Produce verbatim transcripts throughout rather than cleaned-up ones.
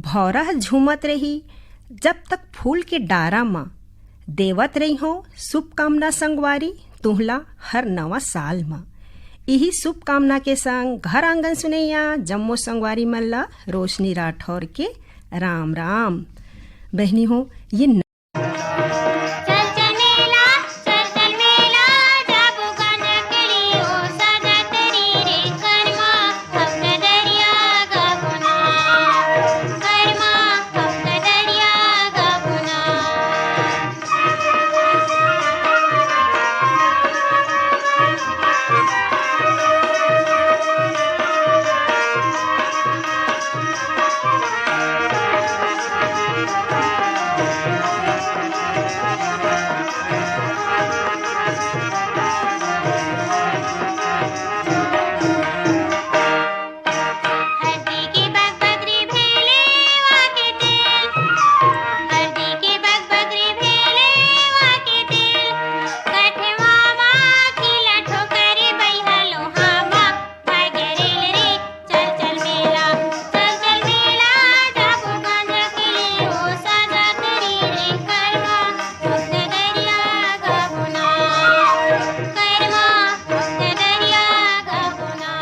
भौरा ह झूमत रही, जब तक फूल के डारा म। देवत रहिहों शुभकामना संगवारी, तुहला हर नवा साल म। इही शुभकामना के संग घर आंगन सुनैया जम्मो संगवारी मन ला रोशनी राठौर के राम राम। बहिनी हो, ये न- चल चल मेला, चल चल मेला, जाबो गांजा कली ओ साजा तरी रे करमा, भक्त दरिया गाबो ना, करमा, भक्त दरिया गाबो ना। हरदी के बगबगरी भेले वाके तेल, हरदी के बगबगरी भेले वाके तेल, कठवा मा खिला ठोकरी बइहा लोहा मा भागे रेल रे। चल चल मेला, चल चल मेला, जाबो गांजा कली ओ साजा तरी रे करमा, भक्त दरिया गाबो ना, करमा, भक्त दरिया गाबो ना।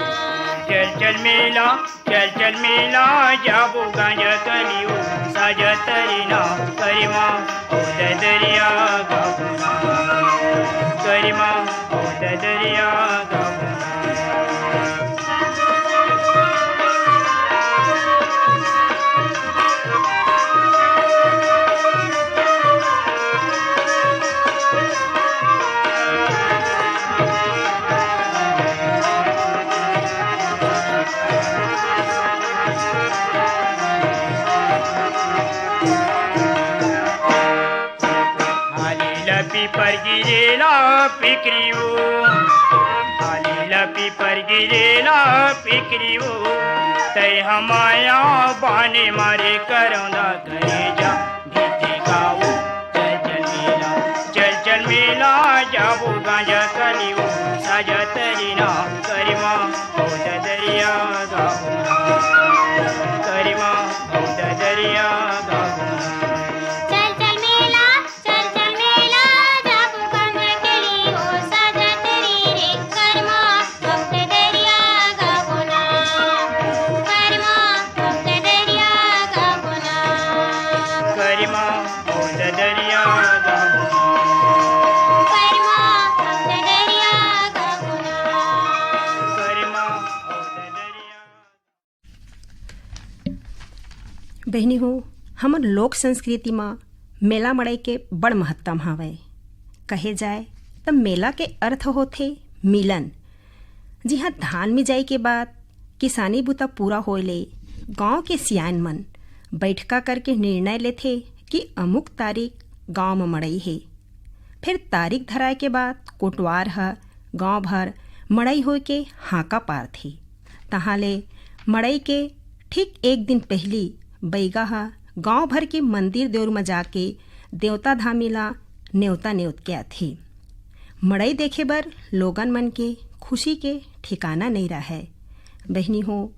चल चल मेला, चल चल मेला, जाबो गांजा कली ओ साजा तरी ना करमा, ओ ददरिया गाबो ना, करमा, ओ ददरिया गाबो ना। हाली ला पीपर गिरे ला पिकरियो, हाली ला पीपर गिरे ला पिकरियो, तै हमाया बाने मारे करौंदा करे जा भीते गाओ। चल चल मेला, चल चल मेला, जाबो गांजा कलियो, साजा तरीना करिमा, ओ ददरिया गाओ ना, करिमा, ओ ददरिया गाओ ना। चल चल मेला, चल चल मेला, जाबो गांजा कलियो, साजा तरी रे करिमा, भक्त दरिया गाओ ना, करिमा, भक्त दरिया गाओ ना। करिमा, भक्त दरिया गाओ ना। करिमा, भक्त दरिया गाओ ना। करिमा, भक्त दरिया। बहिनी हो, हमर लोक संस्कृति म मेला मड़ई के बड़ महत्तम हावय। कहे जाय त मेला के अर्थ होथे मिलन। जिहां धान मिंजाई के बाद किसानी बुता पूरा होय ले गांव के सियान मन बइठका करके निर्णय लेथे कि अमुक तारीख गांव म मड़ई हे। फेर तारीख धराय के बाद कोटवार ह गांव भर मड़ई होय के हांका पारथे। तहां ले मड़ई के ठीक एक दिन पहिली बइगा ह गांव भर के मंदिर देउर म जाके देवता धामी ला नेवता नेवत के आथे। मड़ई देखे बर लोगन मन के खुशी के ठिकाना नइ राहय। बहिनी हो,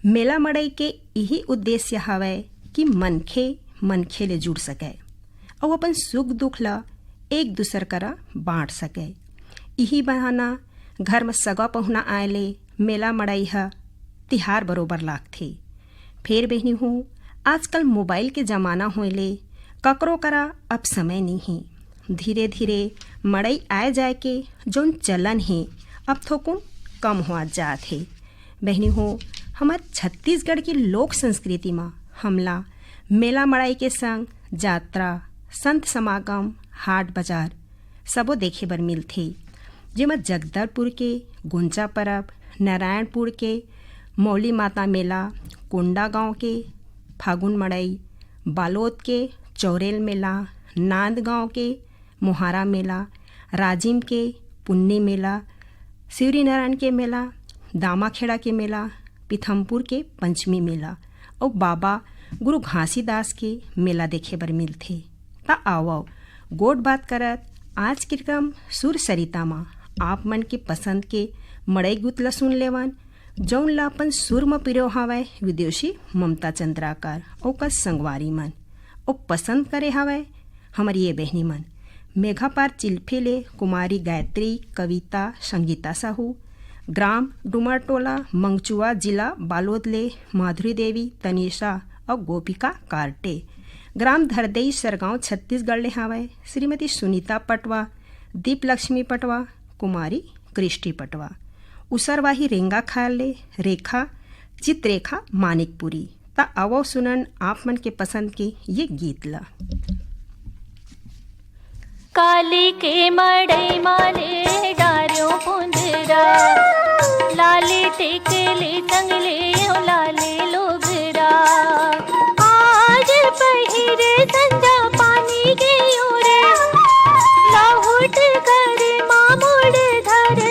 मेला मड़ई के इही उद्देश्य हवय कि मनखे मनखे ले जुड़ सकय अउ अपन सुख दुख ल एक दूसर करा बांट सकय। इही बहाना घर म सगा पहुना आए ले मेला मड़ई ह तिहार बरोबर लागथे। फेर बहिनी हो, आजकल मोबाइल के जमाना होए ले ककरो करा अब समय नइ हे। धीरे धीरे मड़ई आए जाए के जौन चलन हे, अब थोकुन कम होवत जात हे। बहिनी हो, हमर छत्तीसगढ़ के लोक संस्कृति म हमला मेला मड़ई के संग जात्रा, संत समागम, हाट बाजार सबो देखे बर मिलथे, जेमा जगदलपुर के गुंजा परब, नारायणपुर के मौली माता मेला, कोंडागांव के फागुन मड़ई, बालोद के चौरेल मेला, नांदगांव के मोहारा मेला, राजिम के पुन्नी मेला, शिवरीनारायण के मेला, दामाखेड़ा के मेला, पीथमपुर के पंचमी मेला अउ बाबा गुरु घासीदास के मेला देखे बर मिलथे। त आवव, गोठ बात करत आज के कार्यक्रम सुर सरिता म आप मन के पसंद के मड़ई गीत ल सुन लेवन। जौन ला अपन सुर म पिरो हवय विदुषी ममता चंद्राकर, ओकर संगवारी मन, अउ पसंद करे हवय हमर ये बहिनी मन। मेघापार चिल्फी ले कुमारी गायत्री, कविता, संगीता साहू, ग्राम डुमरटोला, मंगचुआ, जिला बालोद ले माधुरी देवी, तनिषा अउ गोपिका कार्टे, ग्राम धरदेई, सरगांव, छत्तीसगढ़ ले हावय श्रीमती सुनीता पटवा, दीप लक्ष्मी पटवा, कुमारी कृष्टि पटवा। उसरवाही रेंगा खाल ले रेखा, चित्रेखा मानिकपुरी। त आवो सुनन आप मन के पसंद के ये गीत ला। काली के मड़ई माले डारियों पुंदरा, लाली टिकली संगली लाली लुगरा। आज पहिरे संजा पानी गयो रे, लहुट कर मामुड़ धर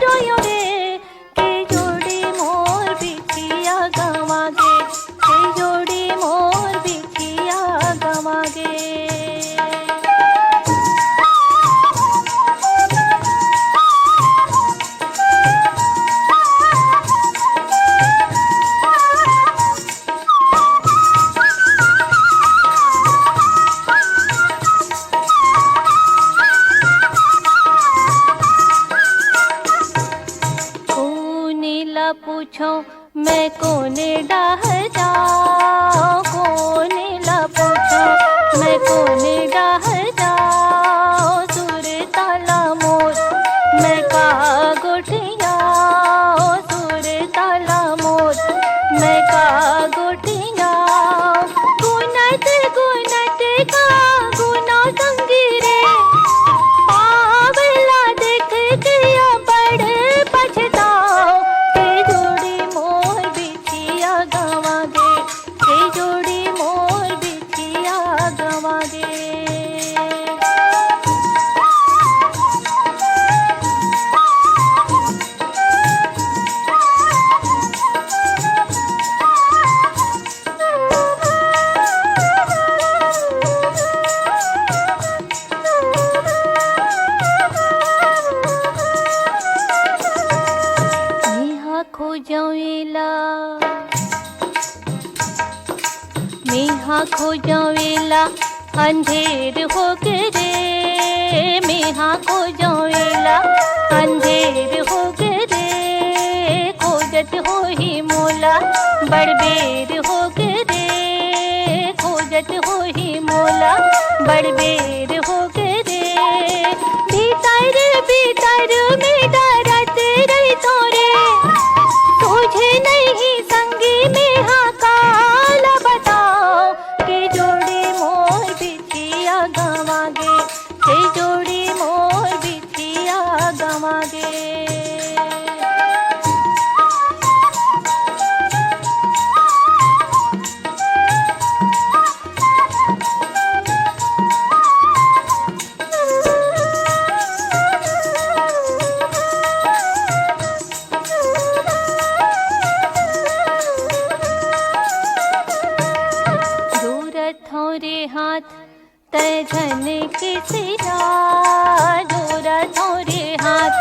रोयो रे। के जोड़ी मोर बिछिया गवा गे, के जोड़ी मोर बिछिया गवा गे। कोने ला पूछो मैं कोने डाह जाओ, कोने ला पूछो मैं कोने डाह जाओ। सुर ताला मोर मैं का गोठियाओ, सुर ताला मोर मैं का गोठियाओ। गुनत गुनत का गुना संगी रे, पावला देख के बड़ पछताओ। के जोड़ी मोर बिछिया गवा गे, के जोड़ी मोर बिछिया गवा गे। मेहा खोजवेला, मेहा खोजवेला, अंधेर हो गे रे। मेहा खोजवेला, अंधेर हो गे रे। खोजत होही मोला, बड़बेर हो गे रे। खोजत होही मोला, बड़बेर हो गे रे। भीतर भीतर में डरत रहिथों रे, तुझे नहीं संगी मेहा काला बताओ। के जोड़ी मोर बिछिया गवा गे, के जोड़ी मोर बिछिया गवा गे। जोरत हौं रे हाथ तै झन किसिया, जोरत हौं रे हाथ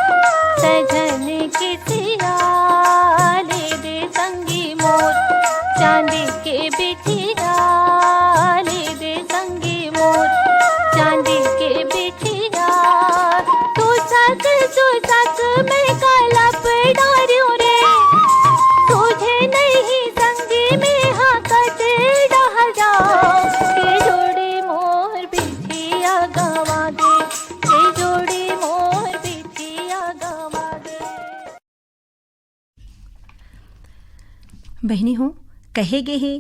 तै झन किसिया। ले दे संगी मोर चांदी के बिछिया, ले दे संगी मोर चांदी के बिछिया। तू सक, तू सक मैं कलप डारियों रे, तुझे नहीं संगी मेहा कत डह जाओ। के जोड़ी मोर बिछिया गवा गे, के जोड़ी मोर बिछिया गवा गे। बहिनी हो, कहे गे हे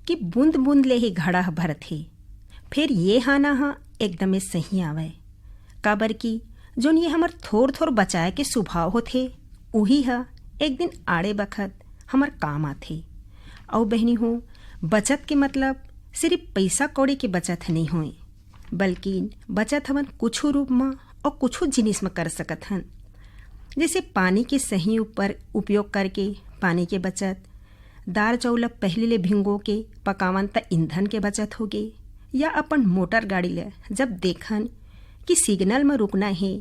कि बूंद बूंद ले ही घड़ा ह भरत हे। फेर ये हाना ह एकदमे सही आवय, काबर कि जोन ये हमर थोर थोर बचाए के सुभाव होथे, उही ह एक दिन आड़े बखत हमर काम आथे। अउ बहिनी हो, बचत के मतलब सिरिफ पइसा कौड़ी के बचत ह नइ होय, बल्कि बचत हमन कुछु रूप म अउ कुछु जिनिस म कर सकत हन। जइसे पानी के सही उपर उपयोग करके पानी के बचत, दार चाउर ल पहिली ले भिंगो के पकावन त ईंधन के बचत होगे, या अपन मोटर गाड़ी ल जब देखन कि सिग्नल म रुकना हे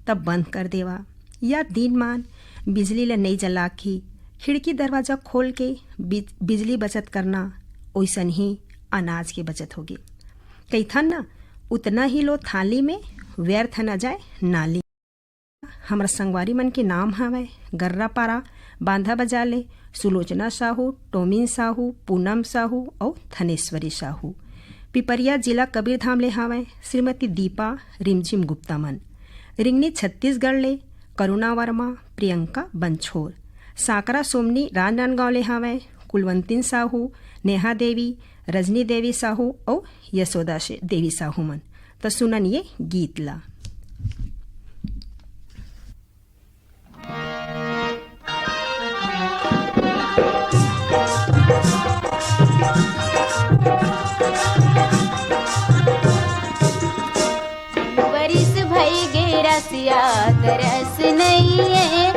तब बंद कर देवा, या दिनमान बिजली ल नइ जलाके खिड़की दरवाजा खोल के बिज-, बिजली बचत करना, ओइसन ही अनाज के बचत होगे। कहिथन ना, उतना ही लो थाली में, व्यर्थ न जाए नाली। हमर संगवारी मन के नाम हवय गर्रापारा बांधा बजार ले सुलोचना साहू, टोमिन साहू, पूनम साहू अउ धनेश्वरी साहू। पिपरिया जिला कबीरधाम ले हवय श्रीमती दीपा रिमझिम गुप्ता मन। रिंगनी छत्तीसगढ़ ले करुणा वर्मा, प्रियंका बंछोर। सांकरा सोमनी राजनांदगांव ले हवय कुलवंतिन साहू, नेहा देवी, रजनी देवी साहू अउ यशोदा शे-, देवी साहू मन। त सुनन ये गीत ला। बरिस भई गे रसिया तरस नइये,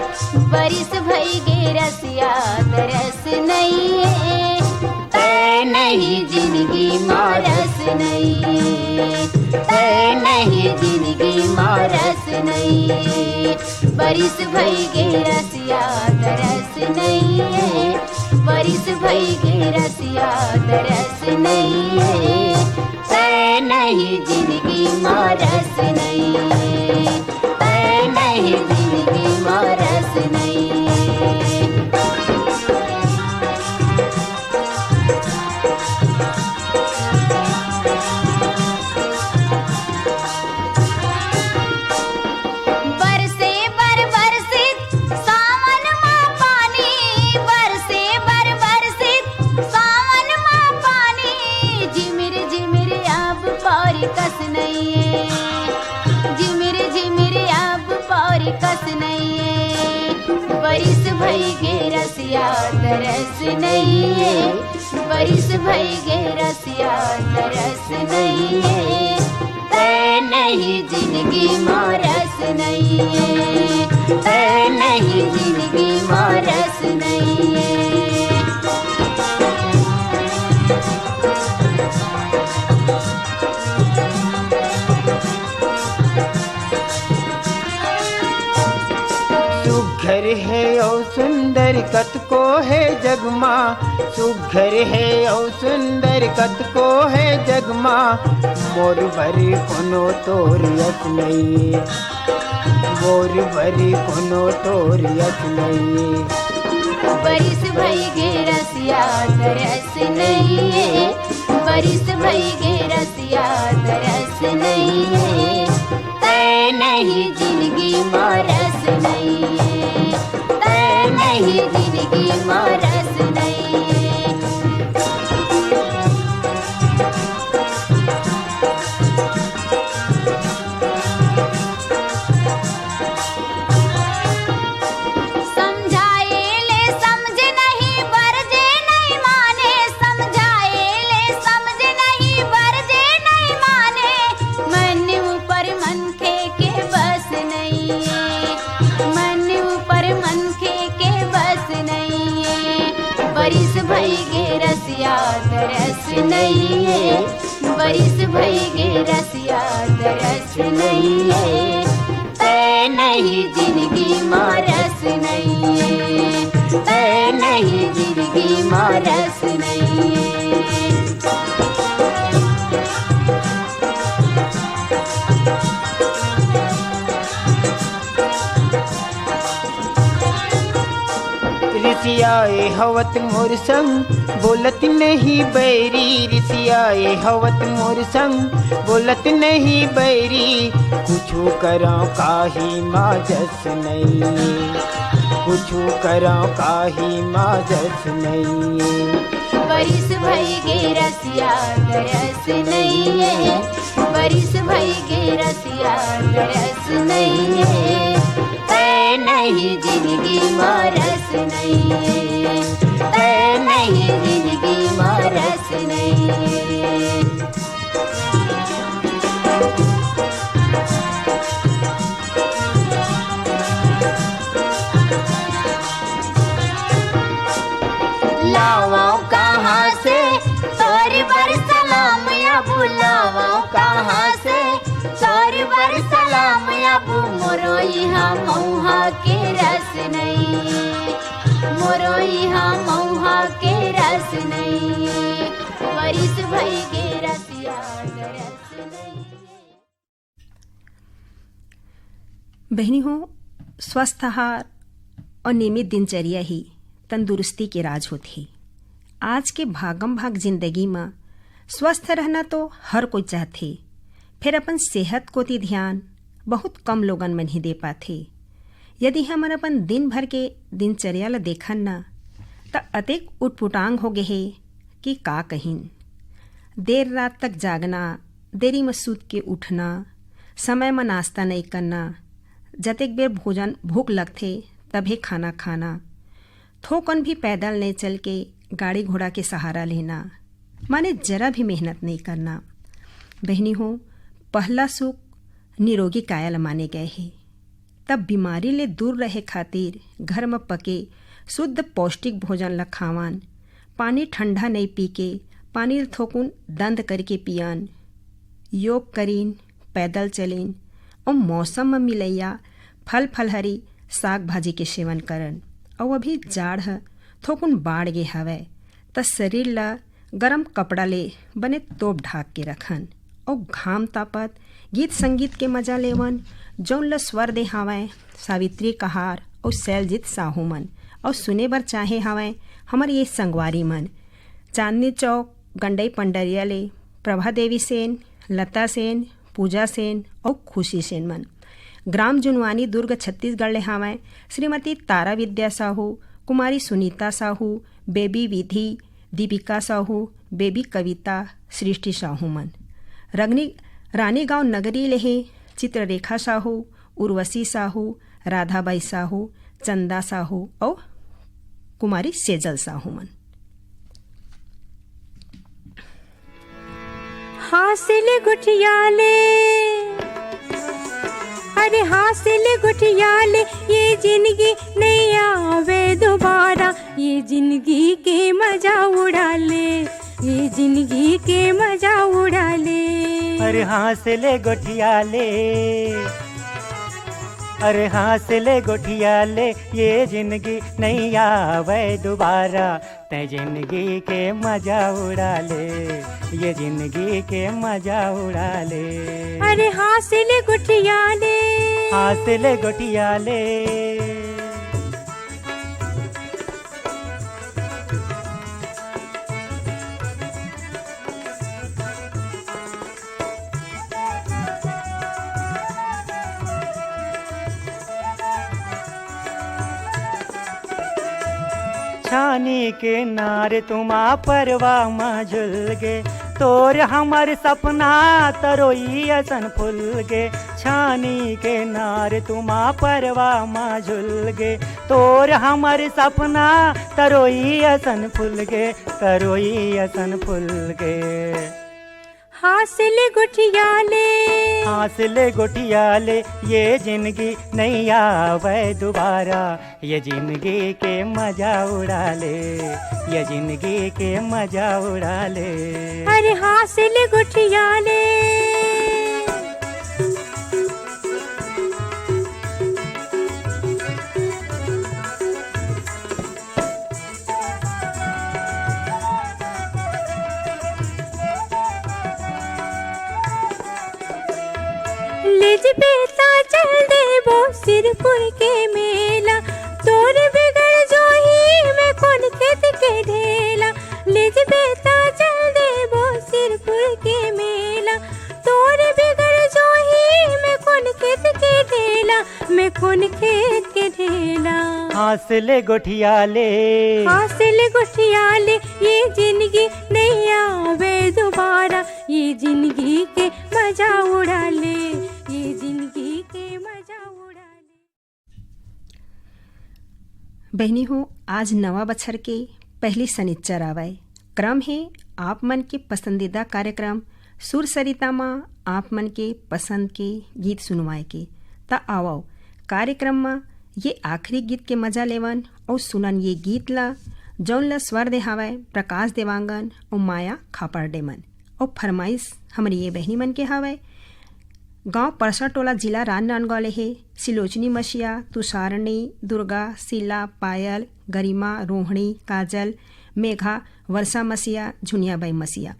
बरिस भई गे रसिया तरस नइये, तै नहीं जिनगी मा रस नइये, तै नहीं जिनगी मा रस नइये। बरिस भई गे रसिया तरस नइये, बरिस भई गे रसिया तरस नइये, तै नहीं जिनगी मा रस नइये, तै नहीं जिनगी मा रस नइये। बरसे बर बरसित सावन मा पानी, बरसे बर बरसित सावन मा पानी, झिमिर झिमिर अब पौरी कस नइये, झिमिर झिमिर अब पौरी कस नइये। बरिस भई गे रसिया तरस नइये, बरिस भई गे रसिया तरस नइये, तै नहीं जिनगी मा रस नइये, तै नहीं जिनगी मा रस नइये। सुघर हे अउ सुंदर कतको हे जग मा, सुघर हे अउ सुंदर कतको हे जग मा, मोर बर कोनो तोर यस नइये, मोर बर कोनो तोर यस नइये। बरिस भई गे रसिया तरस नइये, बरिस भई गे रसिया तरस नइये, तै नहीं जिनगी मा रस नइये, तै नहीं जिनगी मा रस नइये। समझाए ले समझ नहीं बरजे नहीं माने, समझाए ले समझ नहीं बरजे नहीं माने, मन ऊपर मनखे के बस नइये, मन ऊपर मनखे के बस नइये। बरिस भई गे रसिया तरस नइये, बरिस भई गे रसिया तरस नइये, तै नहीं जिनगी मा रस नइये, तै नहीं जिनगी मा रस नइये। रिसियाए हवत मोर संग बोलत नहीं बैरी, रिसियाए हवत मोर संग बोलत नहीं बैरी, कुछु करौं काही मा जस नइये, कुछु करौं काही मा जस नइये। बरिस भई गे रसिया तरस नइये, बरिस भई गे रसिया तरस नइये, तै नहीं जिनगी मा रस नइये, तै नहीं जिनगी मा रस नइये। लावौं कहाँ से तोर बर सलाम, अब लावौं कहाँ से तोर बर सलाम, अब मोरो इहाँ महुआ के रस नइये, मोर रोई हा मऊहा के रस नइये, बरिस भई गे रसिया के रस नइये। बहिनी हो, स्वस्थ आहार अउ नियमित दिनचर्या ही तंदुरुस्ती के राज होथे। आज के भागम भाग जिंदगी म स्वस्थ रहना तो हर कोई चाहथे, फेर अपन सेहत कोति ध्यान बहुत कम लोगन मन ही दे पाथे। यदि हमन अपन दिन भर के दिनचर्या ल देखन न, त अतेक उटपुटांग हो गे हे कि का कहिन। देर रात तक जागना, देरी म सूत के उठना, समय म नाश्ता नइ करना, जतेक बेर भोजन भूख लगथे, तभे खाना खाना, थोकन भी पैदल नइ चल के गाड़ी घोड़ा के सहारा लेना, माने जरा भी मेहनत नइ करना। बहिनी हो, पहला सुख निरोगी काया ल माने गए हे। तब बीमारी ले दूर रहे खातिर घर म पके शुद्ध पौष्टिक भोजन ल खावन, पानी ठंडा नइ पी के पानी ल थोकुन दंद करके पियन, योग करिन, पैदल चलिन अउ मौसम म मिलइया फल फलहरी, साग भाजी के सेवन करन। अउ अभी जाड़ ह थोकुन बाढ़ गे हवय, त शरीर ल गरम कपड़ा ले बने तोप ढाक के रखन अउ घाम तापत गीत संगीत के मजा लेवन, जौन ल स्वर दे हावय सावित्री कहार अउ शैलजीत साहू मन। अउ सुने बर चाहे हावय हमर ये संगवारी मन, चांदनी चौक गंडई पंडरिया ले प्रभा देवी सेन, लता सेन, पूजा सेन अउ खुशी सेन मन। ग्राम जुनवानी दुर्ग छत्तीसगढ़ ले हावय श्रीमती तारा विद्या साहू, कुमारी सुनीता साहू, बेबी विधि, दीपिका साहू, बेबी कविता, सृष्टि साहू मन। रगनी रानीगांव नगरी ले हे चित्ररेखा साहू, उर्वशी साहू, राधाबाई साहू, चंदा साहू अउ कुमारी सेजल साहू मन। हासिल गुठिया ले, अरे हासिल गुठिया ले, ये जिंदगी नहीं आवे दोबारा, ये जिंदगी के मजा उड़ा ले, ये जिंदगी के मजा उड़ा ले। अरे हासिल गुठिया ले, अरे हासिल गुठिया ले, ये जिंदगी नहीं आवे दोबारा, तै जिंदगी के मजा उड़ा ले, ये जिंदगी के मजा उड़ा ले। अरे हासिल गुठिया ले, हासिल गुठिया ले। छानी के नार तुमा परवा म झुल गे, तोर हमर सपना तरोई असन फुल गे। छानी के नार तुमा परवा म झुल गे, तोर हमर सपना तरोई असन फुल गे, तरोई असन फुल गे। हासिल गुठिया ले, हासिल गुठिया ले, ये जिंदगी नहीं आवे दोबारा, ये जिंदगी के मजा उड़ा ले, ये जिंदगी के मजा उड़ा ले। अरे हासिल गुठिया ले। लेजबे ता चल देबो सिरपुर के मेला, तोर बिगर जोही में कोन खेत के ढेला। लेजबे ता चल देबो सिरपुर के मेला, तोर बिगर जोही में कोन खेत के ढेला, में कोन खेत के ढेला। हासिल गुठिया ले, हासिल गुठिया ले, ये जिंदगी नहीं आवे दोबारा, ये जिंदगी के मजा उड़ा ले, ये जिंदगी के मजा उड़ा ले। बहिनी हो, आज नवा बछर के पहली सनिच्चर आवय। क्रम हे आप मन के पसंदीदा कार्यक्रम सुर सरिता म आप मन के पसंद के गीत सुनवाए के। त आवव, कार्यक्रम म ये आखिरी गीत के मजा लेवन अउ सुनन ये गीत ल, जौन ल स्वर दे हावय प्रकाश देवांगन अउ माया खापर्डे मन। अउ फरमाइश हमरी ये बहिनी मन के हावय, गांव परसर टोला, जिला राजनांदगांव ले हे। सिलोचनी मसिया, तुषारणी, दुर्गा, शीला, पायल, गरिमा, रोहिणी, काजल, मेघा, वर्षा मसिया, झुनियाबाई मसिया।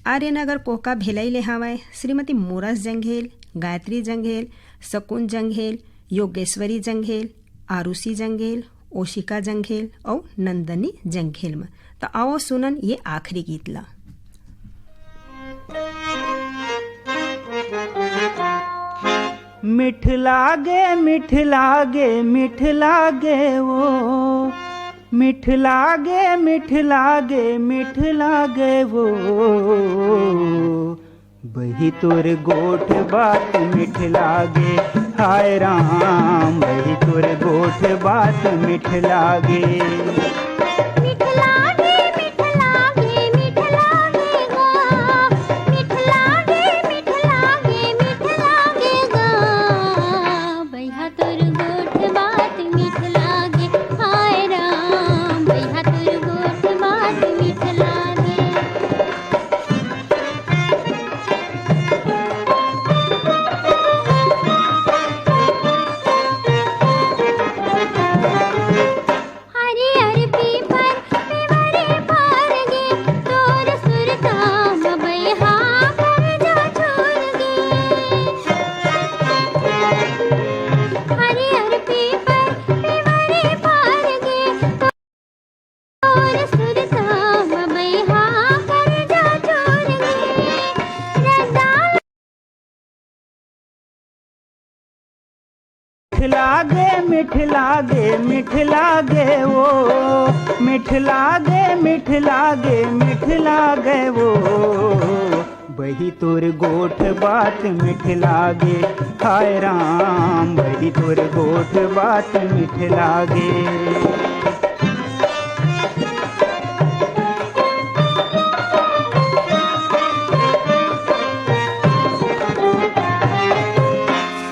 आर्यनगर कोहका भेलई ले हावय श्रीमती मोरस जंघेल, गायत्री जंघेल, शकुन जंघेल, योगेश्वरी जंघेल, आरुषि जंघेल, ओशिका जंघेल अउ नंदनी जंघेल म। त आओ सुनन ये आखिरी गीत ला। मिठ लागे, मिठ लागे, मिठ लागे वो, मिठ लागे, मिठ लागे, मिठ लागे वो। बही तोर गोठ बात मिठ लागे, हाय राम, बही तोर गोठ बात मिठ लागे। मिठ लागे, मिठ लागे, मिठ लागे गा। मिठ लागे, मिठ लागे, मिठ लागे गा। बइहा तोर गोठ बात मिठ लागे, हाय राम, बइहा तोर गोठ बात मिठ लागे। हरियर पीपर पीवरे पार गे, तोर सुरता म बइहा करजा छोर गे। हरियर पीपर पीवरे पार गे, तोर सुरता म बइहा करजा छोर गे। रद्दा मिठ लागे, मिठ लागे, मिठ लागे वो, मिठ लागे, मिठ लागे, मिठ लागे वो। बही तोर गोठ बात मिठ लागे, हाय राम, बही तोर गोठ बात मिठ लागे।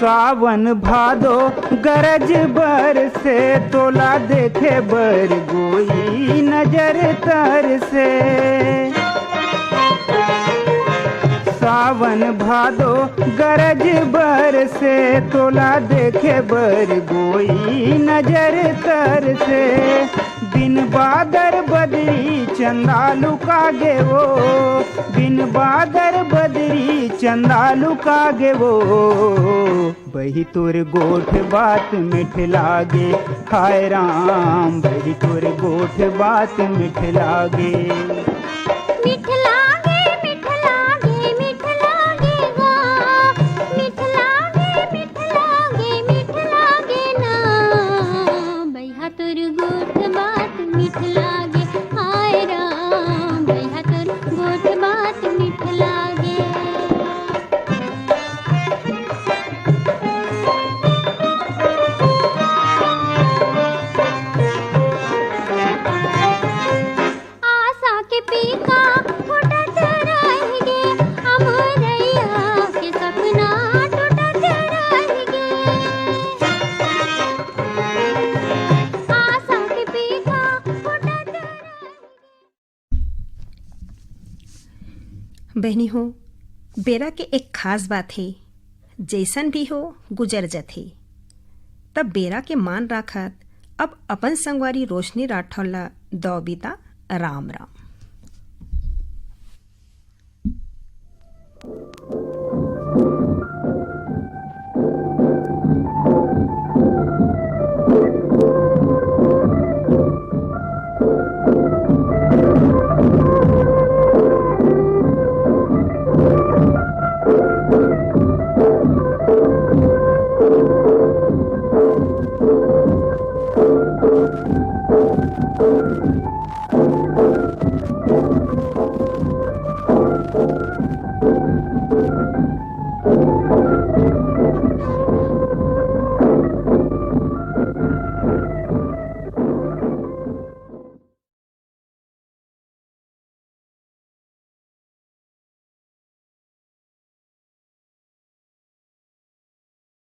सावन भादो गरज बरसे, तोला देखे बर गोई नजर तरसे। सावन भादो गरज बरसे, तोला देखे बर गोई नजर तरसे। बिन बादर बदरी चंदा लुका गे वो, बिन बादर बदरी चंदा लुका गे वो। बही तोर गोठ बात मिठ लागे, हाय राम, बही तोर गोठ बात मिठ लागे। मिठ लागे, मिठ लागे, मिठ लागे गा। मिठ लागे, मिठ लागे, मिठ लागे ना। बइहा तोर गोठ बात मिठ लागे, हाय राम, बइहा तोर गोठ बात मिठ लागे। आशा के पीका फुटत रह गे, अमरैया के सपना टूटत रह गे। आशा के पीका फुटत रह गे। बहनी हो, बेरा के एक खास बात हे, जैसन भी हो, गुजर जथे। तब बेरा के मान राखत अब अपन संगवारी रोशनी राठौर ला दव बिदा राम राम।